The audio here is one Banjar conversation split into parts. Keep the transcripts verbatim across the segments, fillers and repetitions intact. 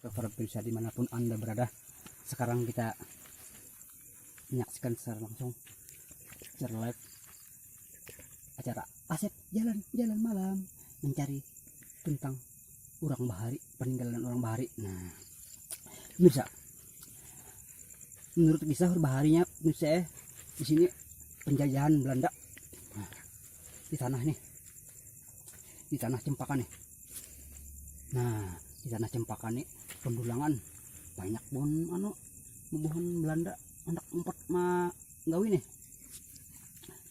Para pemirsa dimanapun Anda berada, sekarang kita menyaksikan secara langsung, secara live, acara Asep Jalan-Jalan Malam mencari tentang orang bahari, peninggalan orang bahari. Nah, pemirsa, menurut kisah baharinya, pemirsa, eh, di sini penjajahan Belanda. Nah, di tanah nih, di tanah Cempaka nih. Nah, di tanah Cempaka nih pendulangan banyak pun anu bubuhan Belanda anak empat ma gawi nih.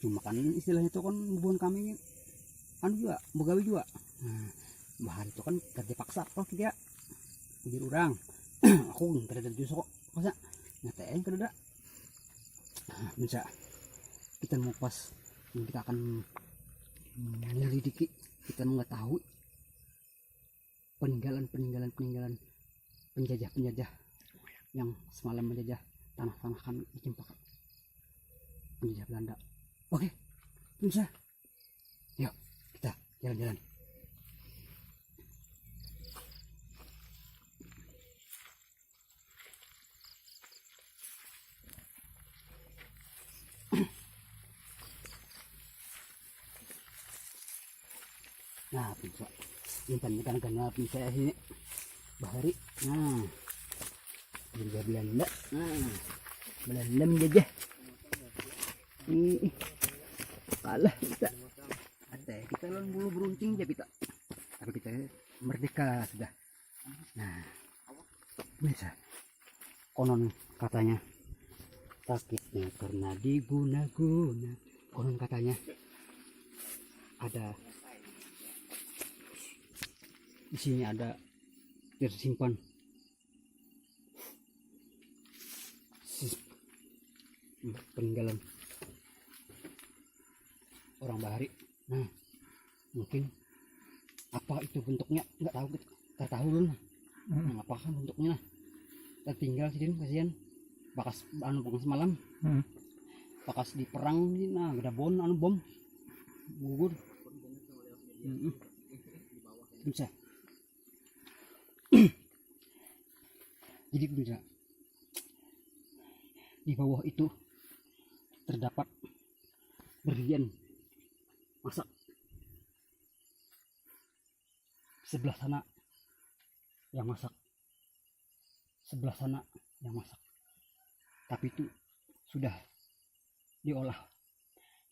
Cuma kan istilahnya itu kan bubuhan kami anu juga begawi juga. Nah, bahari itu kan kerja paksa kalau kita ujar orang aku kada ada juso kok paksa nyata yang kada ada. Nah, bisa kita mau pas kita akan menyelidiki, kita mengetahui peninggalan peninggalan peninggalan penjajah penjajah yang semalam menjajah tanah-tanah kami di Cempaka, penjajah Belanda. Oke, bisa. Yuk, kita jalan-jalan. Nah, bisa. Ini kan ganal bisa sini. Bahari. Nah. Juga Belanda. Nah. Belanda menjajah. Ini kalah kita. Ada kita lawan bulu beruncing aja kita. Tapi kita merdeka sudah. Nah, bisa. Konon katanya sakitnya karena diguna-guna. Konon katanya ada di sini ada tersimpan peninggalan orang bahari. Nah, mungkin apa itu bentuknya nggak tahu kita tahu lu nah. Hmm. Nah, apa kan bentuknya nah tertinggal sidin kasihan bakas anu bakas malam hmm. Bakas di perang ini nah ada bon anu bom gugur hmm. Bisa jadi bisa di bawah itu terdapat berlian masak sebelah sana yang masak sebelah sana yang masak tapi itu sudah diolah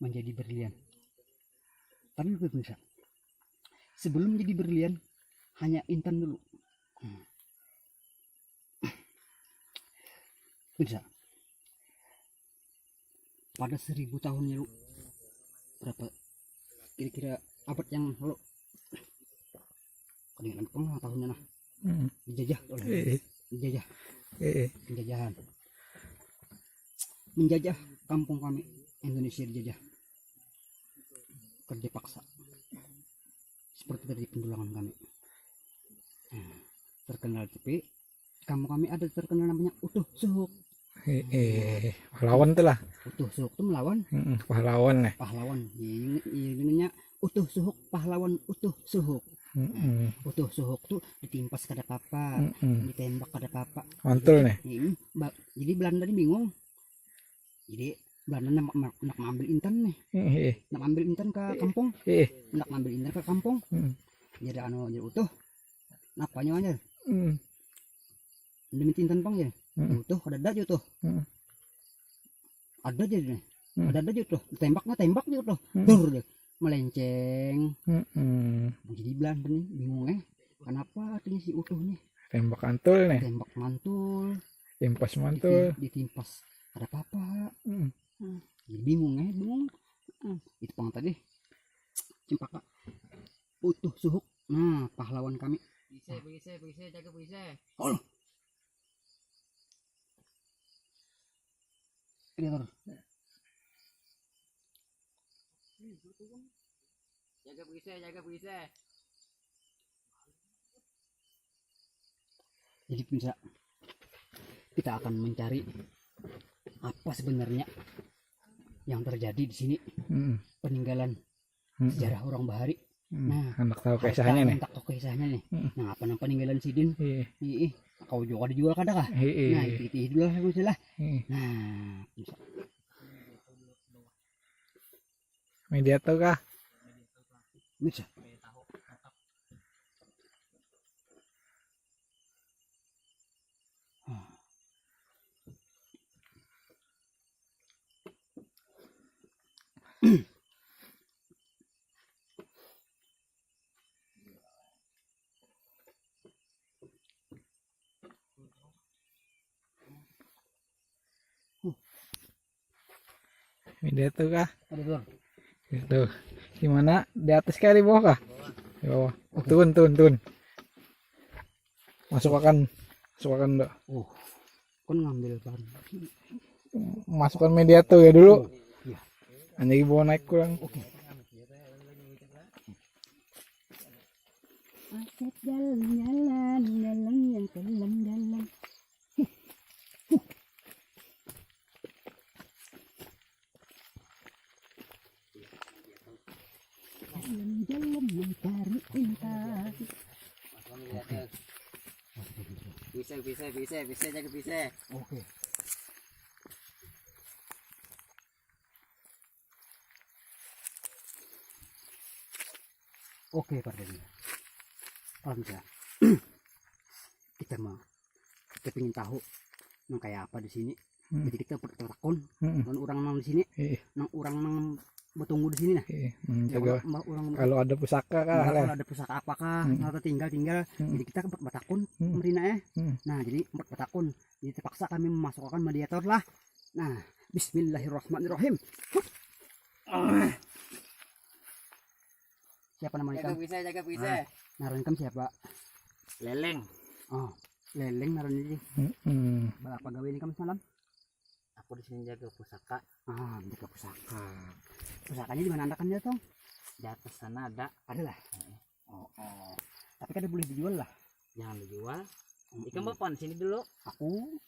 menjadi berlian tapi pemirsa sebelum jadi berlian hanya intan dulu hmm. Pemirsa pada seribu tahun yang lalu berapa kira-kira abad yang lalu kedengaran pernah tahunnya nah hmm. Dijajah oleh eh. Dijajah eh. Penjajahan menjajah kampung kami Indonesia dijajah kerja paksa seperti tadi pendulangan kami nah, terkenal tapi kampung kami ada terkenal namanya Utuh Suhuk Eh, eh, pahlawan tuh lah. Utuh Suhuk tuh melawan. Heeh, pahlawan nih. Pahlawan. Iya, iya, utuh suhuk pahlawan utuh suhuk. Mm-mm. Utuh suhuk tuh ditimpas kada apa-apa, mm-mm, ditembak kada apa-apa. Mantul nih. Ini, jadi Belanda ini bingung. Jadi Belanda nak, nak, nak ngambil intan nih. Mm-mm. Nak ngambil intan ke kampung. Mm-mm. Nak ngambil intan ke kampung. Mm-mm. Jadi anu jadi utuh. Napanya aja. Mm-mm. Demi intan pang ya. Mm-mm. Utuh ada aja tuh. Mm-mm. Ada aja nih. Hmm. Ada ada aja tuh. Tembaknya tembak aja tuh. Hmm. Dur deh. Melenceng. Hmm. Jadi Belanda nih bingung eh. Kenapa artinya si utuh nih? Tembak mantul nih. Tembak mantul. Timpas mantul. Ditimpas. Ada apa-apa. Hmm. Hmm. Jadi bingung eh, bingung. Hmm. Itu pang tadi. Cempaka. Utuh Suhuk. Nah, pahlawan kami. Bisa, bisa, bisa, jaga bisa. Oh. Ini terus. Jaga bisa, jaga bisa. Jadi bisa kita akan mencari apa sebenarnya yang terjadi di sini hmm. Peninggalan hmm. Sejarah orang bahari hmm. Nah anak tahu kisahnya nih anak tahu kisahnya nih hmm. Nah apa nampak peninggalan sidin iya. Iya. Kau juga dijual kada kah? Heeh. Nah, itu itu dulu lah, Mas, lah. Heeh. Nah, bisa. Media tuh kah? Bisa. Ini dia tuh kah? Ada tuh. Itu. Gimana? Di atas kah, di bawah kah? Di bawah. Turun, turun, turun. Masuk akan, masuk akan, Dok. Uh, kan ngambil bahan. Masukkan media tuh ya dulu. Oh, iya. Hanya dibawa naik kurang. Oke. Aset jalan-jalan, jalan yang dalam-dalam. Jalan-jalan mencari intan. Bisa, bisa, bisa, bisa, jaga bisa. Oke. Oke, Pak Daniel. Paham ya? Kita mah, kita pengen tahu nang kayak apa di sini. Hmm. Jadi kita ber-, takun, hmm, nang orang nang di sini, eh, nang orang nang bertunggu di sini nah. Eh, hmm, ya, jaga kalau mbah orang kalau ada pusaka kah, nah, lah, kalau ada pusaka apakah, hmm, atau tinggal-tinggal. Hmm. Jadi kita ber-, bertakun, hmm, merina ya. Hmm. Nah, jadi ber-, bertakun. Jadi terpaksa kami memasukkan mediator lah. Nah, bismillahirrahmanirrahim. Hup. Ah. Siapa nama ikam? Jaga bisa, jaga bisa. Ah, ngaran ikam siapa? Leleng. Oh, Leleng ngaran ini. Mm-mm. Berapa gawe ini kamu semalam? Aku di sini jaga pusaka. Ah, jaga pusaka. Pusakanya di mana andakannya, Tong? Di atas sana ada. Ada lah. Oh, oh. Tapi kada boleh dijual lah. Jangan dijual. Mm-mm. Ikam bapan sini dulu. Aku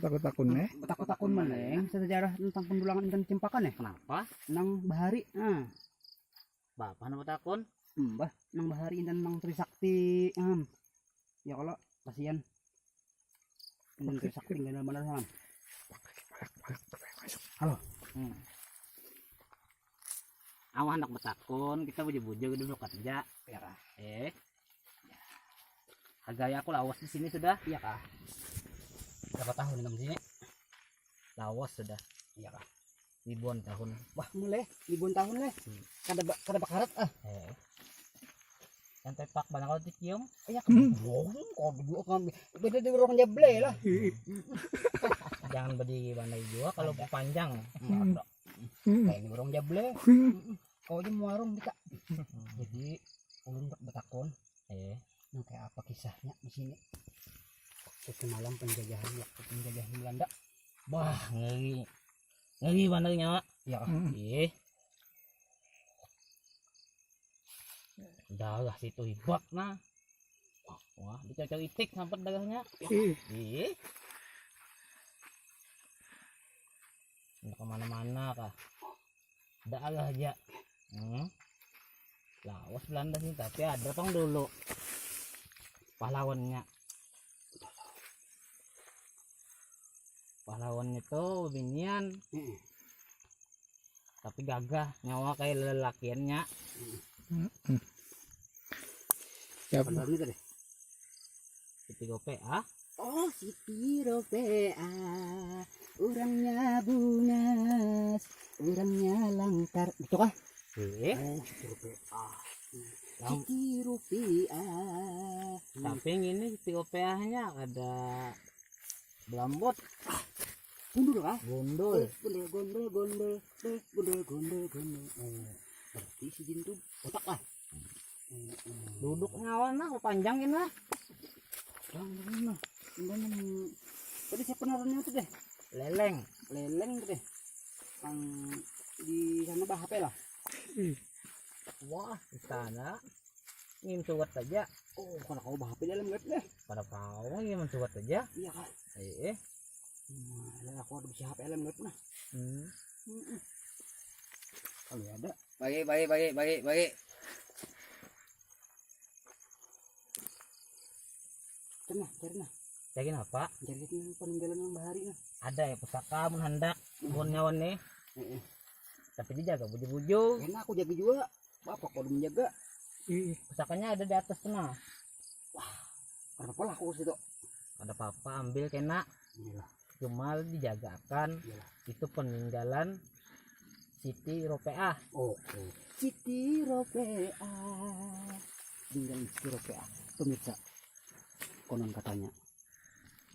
takut-takut nih. Takut-takut meneng sejarah tentang pendulangan intan Cempaka nih. Kenapa? Nang bahari. Nah. Bapak nang batakun? Mbah, nang bahari intan nang Trisakti. Hmm. Ya kalau kasihan. Intan Trisakti ganal benar salam. Halo. Hmm. Awak hendak batakun, kita bujur-bujur dulu kerja. Ya kah? Eh. Hargai aku lawas di sini sudah. Iya kah? Berapa tahun kamu di sini? Lawas sudah. Iya kah? Ribuan tahun. Wah, mulai ribuan tahun leh. Hmm. Kada ba-, kada bakarat ah. Eh. Yang tepak mana kalau dicium? Iya, hmm, kau dua kami. Beda di orang jable lah. Hmm. Jangan berdiri bandai jua kalau panjang. Hmm. Ada. Hmm. Kayak di orang jable. Hmm. Kau aja muarung kita. Jadi ulun tak betakon. Eh. Nang kayak apa kisahnya di sini? Waktu semalam penjajahan, waktu penjajahan Belanda. Wah, ngeri. Ngeri banar nyawa. Ya. Hmm. Ih. Darah situ hibak nah. Wah, dicocok itik sampai darahnya. Ih. Ih. Nggak kemana-mana kah? Darah aja. Hmm. Lawas Belanda sini, tapi ada pang dulu pahlawannya. Pahlawannya tuh binian. Hmm. Tapi gagah, nyawa kayak lelakiannya. Hmm. Siapa? Padahal ini tadi. Siti Ropeah. Oh, Siti Ropeah. Orangnya bungas, orangnya langkar. Itu kah? Eh. Oh, Siti Ropeah. Yang Siti Ropeah. Tapi yang ini Siti Ropeahnya ada belambut. Gundul kah? Gundul. Eh, gundul, gundul, gundul. Eh, gundul, gundul, gundul. Eh, berarti si Jin tuh botak lah. Duduknya awan lah, panjang ini lah. Jangan, jangan lah. Enggak, enggak. Tadi siapa ngarannya tuh deh? Leleng. Leleng tuh deh. Yang di sana bah H P lah. Ih. Wah, di sana. Ngim suwet aja. Oh, kada kawa ba-H P dalam web deh. Kada kawa, ngim suwet aja. Iya kah? Eh, eh. Nah, aku ada bisa H P dalam web nah. Hmm. Mm-mm. Kalau ada. Bagi, bagi, bagi, bagi, bagi. Cari nah, cari nah. Jadi napa? Jadi nang peninggalan nang bahari nah. Ada ya pusaka mun handak, hmm, mun nyawa nih. Heeh. Tapi dijaga bujur-bujur. Enak aku jaga juga. Bapak kudu menjaga. Ih, pusakanya ada di atas tuh nah. Wah, ada apa lah aku situ? Ada apa-apa ambil kena. Inilah. Cuma dijagakan. Iyalah. Itu peninggalan Siti Ropeah. Oke. Siti Ropeah. Peninggalan Siti Ropeah. Pemirsa, konon katanya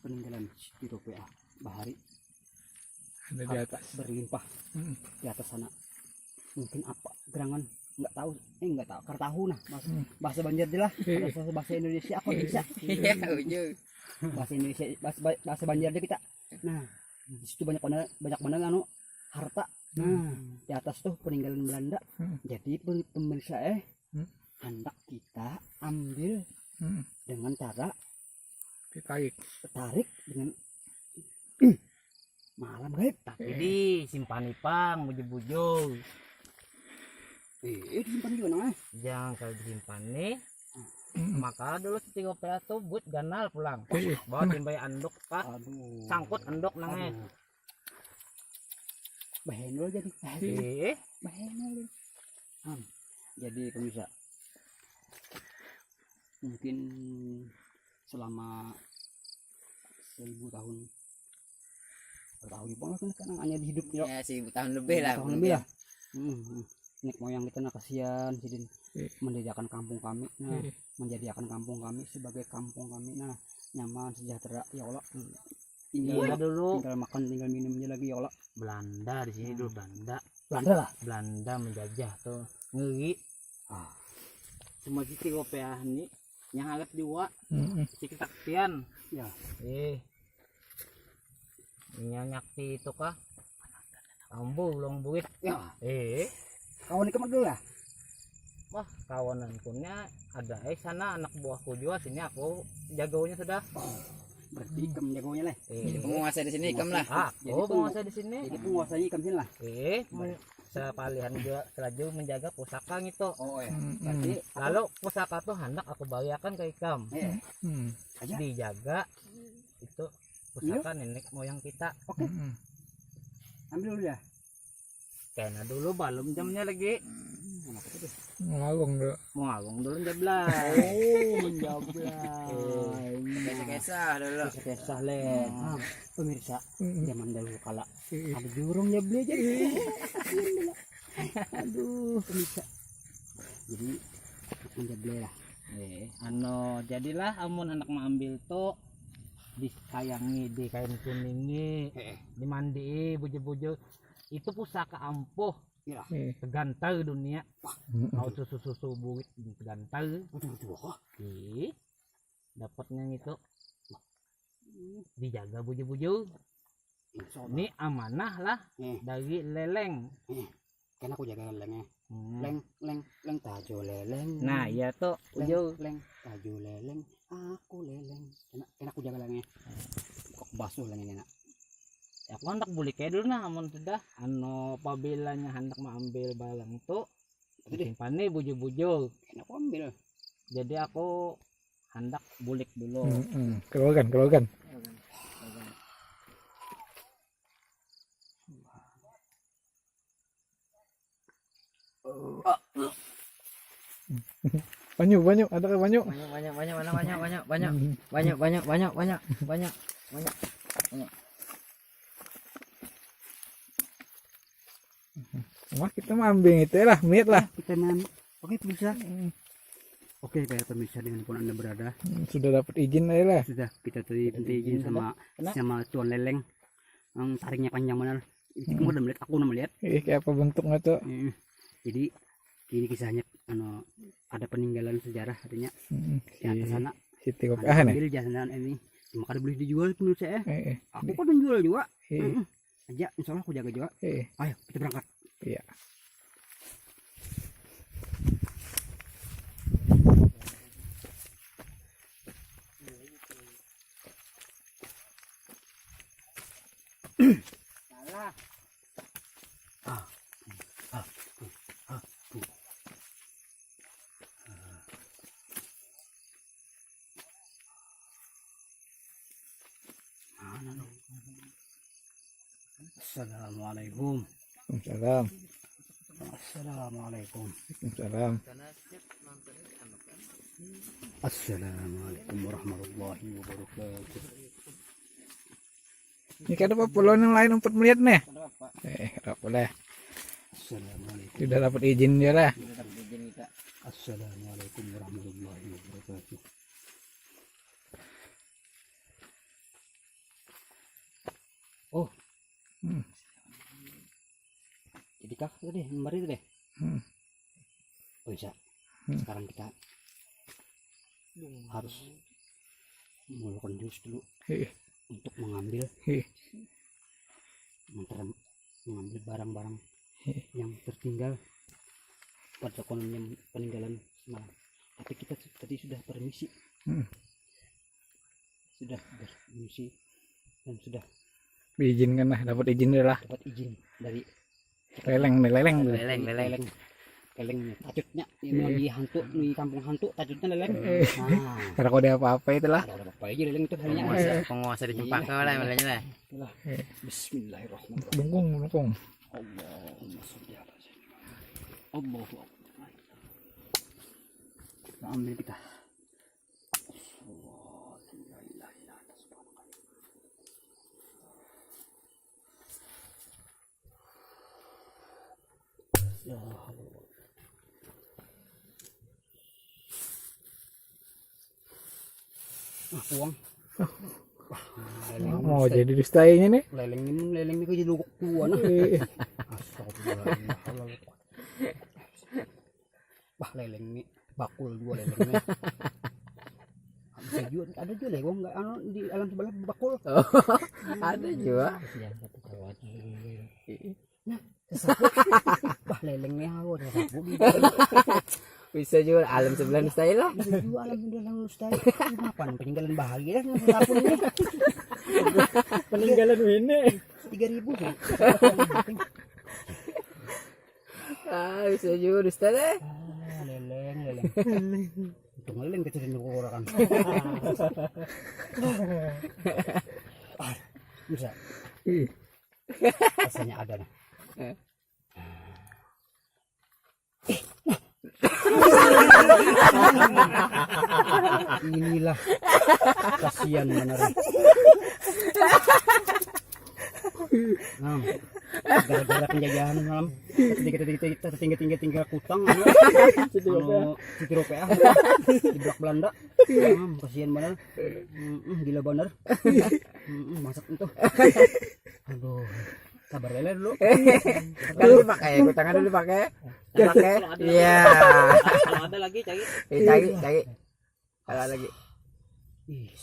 peninggalan Siti Ropeah bahari ada di atas, berlimpah, hmm, di atas sana. Mungkin apa gerangan, nggak tahu, eh, nggak tahu, kar tahu nah bahasa, hmm, bahasa Banjar aja lah. Iya. Bahasa, bahasa Indonesia aku bisa. Iya, ujung. Bahasa Indonesia, bahasa, bahasa Banjar aja kita. Nah, di situ banyak banget, banyak banget anu harta. Nah, hmm, di atas tuh peninggalan Belanda. Hmm. Jadi pemirsa eh, hmm, hendak kita ambil, hmm, dengan cara ditarik, tarik dengan malam gaib. Tapi disimpan ipang bujur-bujur. Eh, disimpan juga nang eh. Jangan kalau disimpan nih. Hmm. Maka dulu setiap tuh buat ganal pulang. Eh, bawa timbai anduk kah? Aduh. Sangkut anduk nang eh. Aduh. Bahenol jadi. Eh, bahenol jadi. Hmm. Jadi pemirsa, mungkin selama seribu tahun, tahun pun kan hanya di hidup ya. Ya, seribu tahun lebih lah. Tahun lebih lah. Hmm, hmm. Nek moyang kita nah kasihan sidin menjadikan kampung kami nah, menjadikan kampung kami sebagai kampung kami nah, nyaman sejahtera ya Allah. Tinggal, iya, dulu tinggal makan tinggal minum aja lagi ya Allah. Belanda di sini dulu Belanda. Belanda lah. Belanda menjajah tuh ngeri. Ah. Cuma siti kopiah ni yang hangat jua. Mm-mm. Sikit saktian. Ya. Eh. Inya nyakti itu kah? Ambu ulung buit. Ya. Eh. Kawan ikam dulu lah. Wah, kawananku nya ada eh sana anak buahku jua sini aku jagonya sudah. Oh, berarti ikam jagonya lah. Eh. Jadi penguasa di sini ikam lah. Ah, jadi aku penguasa di sini. Jadi penguasanya ikam sini lah. Eh, sepalihan juga selaju menjaga pusaka gitu. Oh ya. Hmm, berarti lalu pusaka tuh hendak aku bagiakan ke ikam. Eh. Hmm. Aja. Dijaga itu pusaka nenek moyang kita. Oke. Hmm. Ambil dulu ya. Kena dulu balum jamnya lagi. Hmm, anak itu tuh. Mau ngawung dulu. Mau ngawung dulu jablay. Oh, jablay. Kisah-kisah dulu. Kisah-kisah le. Hmm. Ah, pemirsa, zaman dahulu kala ada jurung jablay jadi. Aduh, pemirsa. Jadi menjablay lah. Eh, anu jadilah amun anak maambil tu disayangi, di kain kuningi, dimandii bujur-bujur. Itu pusaka ampuh. Iya. Tegantar dunia. Mau susu-susu buit tegantar. Betul betul. Ih, dapatnya ngitu. Dijaga bujur-bujur. Ini amanah lah dari leleng. Kena aku jaga lelengnya. Hmm. Leng leng leng tajo leleng. Nah, iya tuh. Leng, ujung. Leng tajo leleng. Aku leleng. Kena kena aku jaga lelengnya. Kok basuh lelengnya kena. Ya, aku hendak bulik ya dulu nah amun sudah anu apabila nya hendak mengambil barang tuh disimpan nih bujur-bujur. Kena aku ambil. Jadi aku handak bulik dulu. Hmm, hmm. Keluarkan, keluarkan. Banyu, banyu, ada ke banyu? Banyu, banyu, banyu, mana banyu, banyu, banyu, banyu, banyu, banyu, banyu, banyu, banyu, banyu, banyu. Wah, kita mah ambing itu lah, mit lah. Kita main. Oke, pemirsa. Hmm. Oke, kayak pemirsa dengan pun Anda berada. Hmm, sudah dapat izin aja lah. Sudah, kita tadi minta izin sama sama Tuan Leleng. Yang taringnya panjang benar. Itu kamu udah melihat, aku udah melihat. Ih, kayak apa bentuknya tuh? Jadi kini kisahnya anu ada peninggalan sejarah katanya di atas sana. Siti Kopiah nih. Ambil jasanan ini. Cuma kada boleh dijual menurut saya. Aku kan menjual juga. Aja, insya Allah aku jaga juga. Ayo, kita berangkat. Iya. Salah. Assalamualaikum. Waalaikumsalam. Assalamualaikum. Waalaikumsalam. Assalamualaikum warahmatullahi wabarakatuh. Ini kada apa-apa, lo yang lain umpat melihat nih. Eh, kada apa lah. Assalamualaikum. Sudah dapat izin dia lah. Sudah dapat izin kita. Assalamualaikum warahmatullahi wabarakatuh. Oh. Hmm. Jadi kah tadi mari tadi? Hmm. Oh, bisa. Hmm. Sekarang kita harus melakukan jurus dulu. Hih. Untuk mengambil, hih, mengambil barang-barang, hih, yang tertinggal pada konon yang peninggalan semalam. Tapi kita tadi sudah permisi. Hmm. Sudah, sudah permisi dan sudah diizinkan lah, dapat izin lah. Dapat izin dari leleng nih, leleng. Leleng, leleng. Leleng. Leleng. Tacutnya, ini di hantu, di kampung hantu, tacutnya leleng. Eh. Nah. Karena kau ada apa-apa itulah. Ada apa-apa aja leleng itu harinya. Penguasa, penguasa di Cempaka lah, iya, lah. Itulah. Eh. Bismillahirrahmanirrahim. Bungkung, bungkung. Allahumma sholli ala sayyidina Muhammad. Allahu Akbar. Kita ambil kita. Ya Allah. Ah, uang. Wah, leleng mau jadi dustainya nih. Leleng ini, leleng ini kayak jadi logok tua nah. Eh. Astagfirullahaladzim. Wah, leleng nih, bakul dua leleng nih. Bisa juga, ada juga lewang nggak, anu, di alam sebelah bakul. Oh, ada juga. Yang satu kawan. Nah, sesapu. Wah, leleng nih aku, ada sapu gitu. Bisa juga alam sebelah nustai lah. Bisa juga alam sebelah nustai. Kenapa? Peninggalan bahagia kan sapu ini. Peninggalan ini. Tiga ribu sih. Ah, bisa juga dusta deh. Ah, leleng, leleng. Untung leleng kecil ini ukuran. Ah, bisa. Ih. Rasanya ada nah. Eh. Inilah kasihan benar. Nah, gara-gara penjajahan malam, tinggi tinggi tinggi tinggi tinggi kutang, anu, Siti Rupiah. Anu, Siti Rupiah, di Belanda. Nah, kasihan benar. Mm-mm, gila benar. Mm-mm, masak itu. Aduh, sabar lele dulu. Kan dipakai, kutangnya dulu dipakai. Dipakai. Kalau ada lagi, iya. Kalau ada lagi, cari. Eh, cari, cari. Ada lagi. Ih.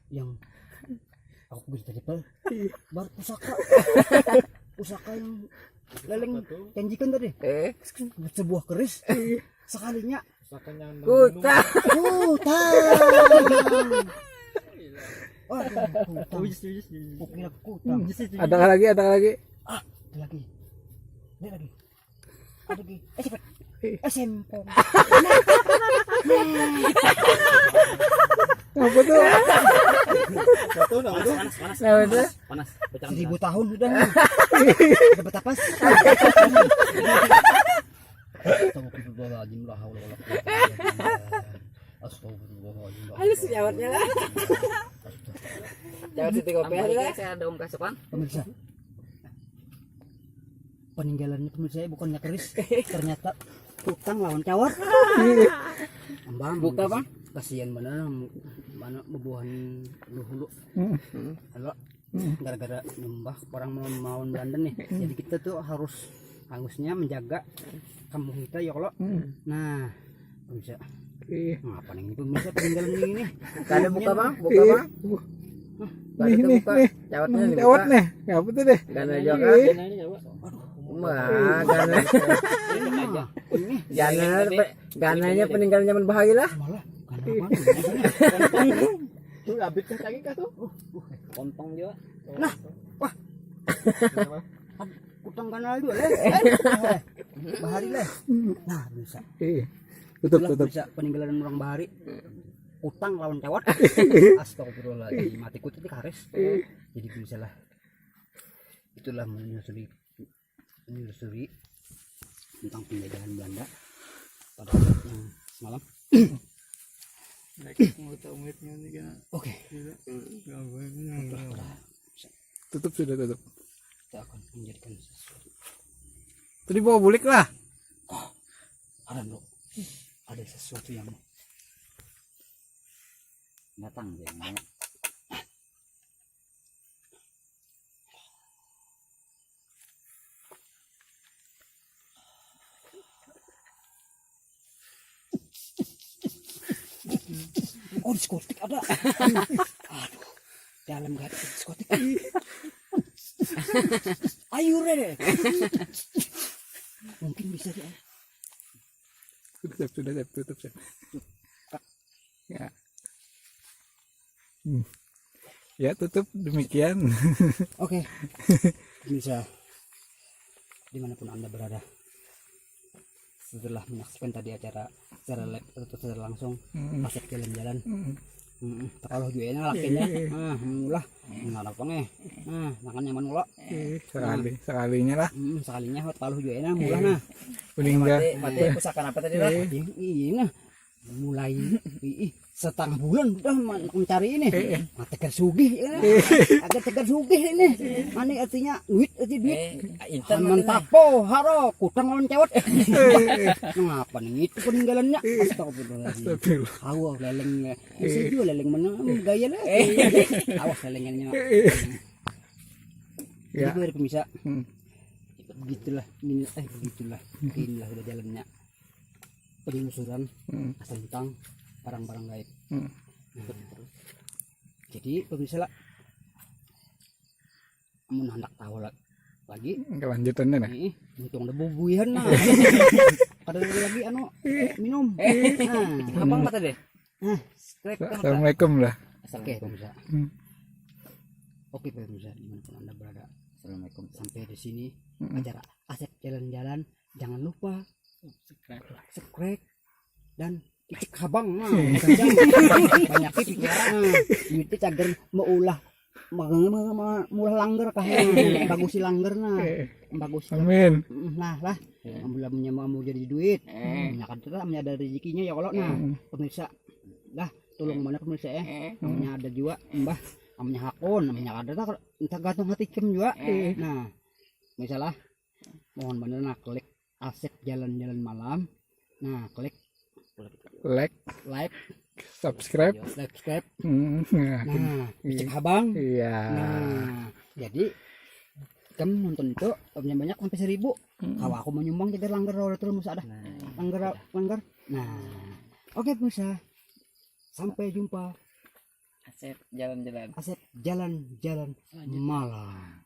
Yang aku beli tadi, Pal. Bar pusaka. Pusaka yang leleng janjikan tadi. Eh. Sebuah keris. Sekalinya. Pusaka yang kutang. Kutang. Waduh, kutang. Wis, wis, wis. Kukira kutang. Ada lagi, ada lagi. Ah, ada lagi. Ada lagi. Ada lagi. Eh, cepat. Eh, sempong. Apa tuh? Satu, apa tuh? Panas, panas, panas. Apa tuh? Panas. Pecah. Seribu tahun sudah nih. Dapat apa? Astagfirullahaladzim, la haula wala quwwata illa billah. Astagfirullahaladzim, la haula wala quwwata illa billah. Halus jawabnya lah. Jawab Siti Kopi aja lah. Saya ada Om Kasukan. Pemirsa. Peninggalannya, pemirsa, ya, bukannya keris, ternyata kutang lawan cawat. Ambang. Buka, Bang. Kasihan benar, mana bebuhan dulu. Hmm. Kalau gara-gara nyembah orang mau melawan Belanda nih. Hmm. Jadi kita tuh harus, harusnya menjaga kampung kita ya kalau. Hmm. Nah, bisa. Ih. Ngapa nih pemirsa peninggalan ini nih? Kada buka, Bang, buka, Bang. Nih, nih, buka. Nih. Cawatnya nih, cawat nih. Apa tuh deh? Gana juga. Ih. Wah, gana. Ini. Gana, gananya peninggalan zaman bahari lah. Malah, gana apa? Tuh, habis tadi kah tuh? Kontong juga. Nah, wah. Kutang kanal dua leh. Bahari leh. Nah, bisa. Tutup, tutup. Bisa peninggalan orang bahari. Kutang lawan cawat. Astagfirullahaladzim, mati kutip di karis. Jadi bisa lah. Itulah menyusuri menyusuri tentang penjajahan Belanda pada saat yang semalam. Lagi mau tahu mitnya nih kan. Oke, Gila. Gak banyak. Tutup sudah tutup. Kita akan menjadikan sesuatu. Tadi bawa bulik lah. Ada bro, ada sesuatu yang Datang dia. Oh, diskotik ada. Aduh, dalam gak ada diskotik. Ayo re. Mungkin bisa ya. Sudah siap, sudah siap, tutup siap. Ya. Hmm. Ya tutup demikian. Oke, bisa dimanapun anda berada, setelah menyaksikan tadi acara secara live atau secara langsung, Mm-mm. Asep jalan-jalan. Mm-mm. Mm-mm. Takaluh juga enak lakinya. Eh. Ah, mulah. Ngarap apa nih? Nah, makan nyaman lo. Eh, sekali sekalinya lah. Hmm, sekalinya hot paluh juga enak mulah nah. Kuning dah. Mati, mati pusaka apa tadi lah? Eh, Iya, iya nah. Mulai ih, setengah bulan udah ma- mencari ini. Eh, eh. Mah tegar sugih ya. Agak tegar sugih ini. Mana artinya duit aja duit. Eh, intan Haman mati nah. Tapo, haro, kutang lawan cewek. Ngapa nih itu peninggalannya? Astagfirullahaladzim. Astagfirullah. Awa leleng ya. Bisa juga leleng mana gaya lah. Awas lelengannya. Jadi Ya. gue ada pemirsa. Hmm. Begitulah, ini eh begitulah. Inilah udah jalannya penelusuran Hmm. tentang barang-barang gaib. Hmm. Nah, jadi pemirsa lah, amun hendak tahu la- lagi, Kelanjutannya nah. nih untung ada bubuihan nah. Kada ada lagi anu minum. Nah, Apa mata deh? Nah. Subscribe kan mata. Assalamualaikum lah. Oke pemirsa. Hmm. Oke pemirsa, dimanapun anda berada, Assalamualaikum. Sampai di sini Mm-mm. acara Asep jalan-jalan. Jangan lupa Subscribe. Subscribe dan icik habang nah, banyak icik nah, duit cagar maulah ma- ma- ma- maulah langgar kah nah, bagusi langgar nah, bagus Amin. nah lah, ambil punya mau jadi duit, punya kan lah punya ada rezekinya ya kalau nah pemirsa lah, tolong mana pemirsa ya, namanya ada juga mbah, namanya hakun namanya ada tak entah gantung hati kem juga nah, misalnya mohon bener nah klik Asep jalan-jalan malam, nah klik Like, like subscribe. subscribe Hmm, nah, nah icik habang iya. Nah, jadi kamu nonton itu punya banyak sampai seribu. Kalau aku menyumbang jadi langgar roda terus ada langgar langgar. Nah, oke pemirsa, sampai jumpa. Asep jalan-jalan. Asep jalan-jalan malam.